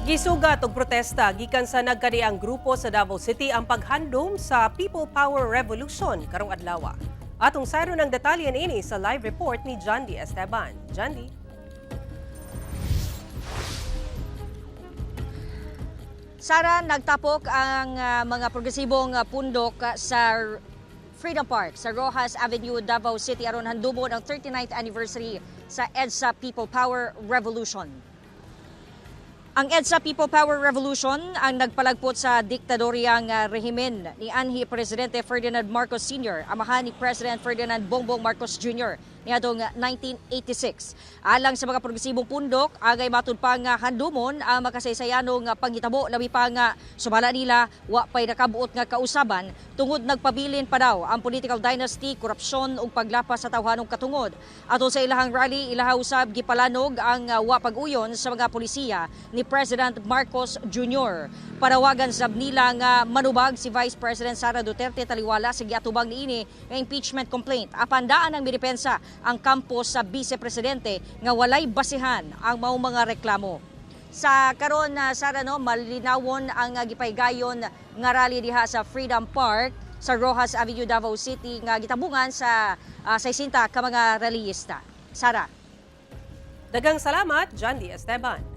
Gisugat og protesta gikan sa nagkadiang grupo sa Davao City ang paghandom sa People Power Revolution karong adlaw. Atong sayron ang detalye niini sa live report ni John D. Esteban. John D. Sara, nagtapok ang mga progresibong pundok sa Freedom Park sa Roxas Avenue, Davao City aron handumon ang 39th anniversary sa EDSA People Power Revolution. Ang EDSA People Power Revolution ang nagpalagpot sa diktadoryang rehimen ni anhi Presidente Ferdinand Marcos Sr., amahan ni President Ferdinand Bongbong Marcos Jr. niadtong 1986. Alang sa mga progresibong pundok, angay matud pa nga handumon ang makasaysayanong panghitabo, labi pa nga sumala nila wa pay nakabuot nga kausaban tungod nagpabilin pa daw ang political dynasty, korupsyon ug paglapas sa tawhanong katungod. Atol sa ilahang rally, ilaha usab gipalanog ang wa pag-uyon sa mga polisiya ni President Marcos Jr. Panawagan sab nila nga manubag si Vice President Sara Duterte taliwala sa giatubang niini nga impeachment complaint. Apan daan ang midepensa ang kampo sa Vice Presidente nga walay basihan ang maong mga reklamo. Sa karon na, Sara, no, malinawon ang gipaygayon nga rally diha sa Freedom Park sa Roxas Avenue, Davao City nga gitabungan sa 60 ka mga rallyista. Sara. Daghang salamat, John D. Esteban.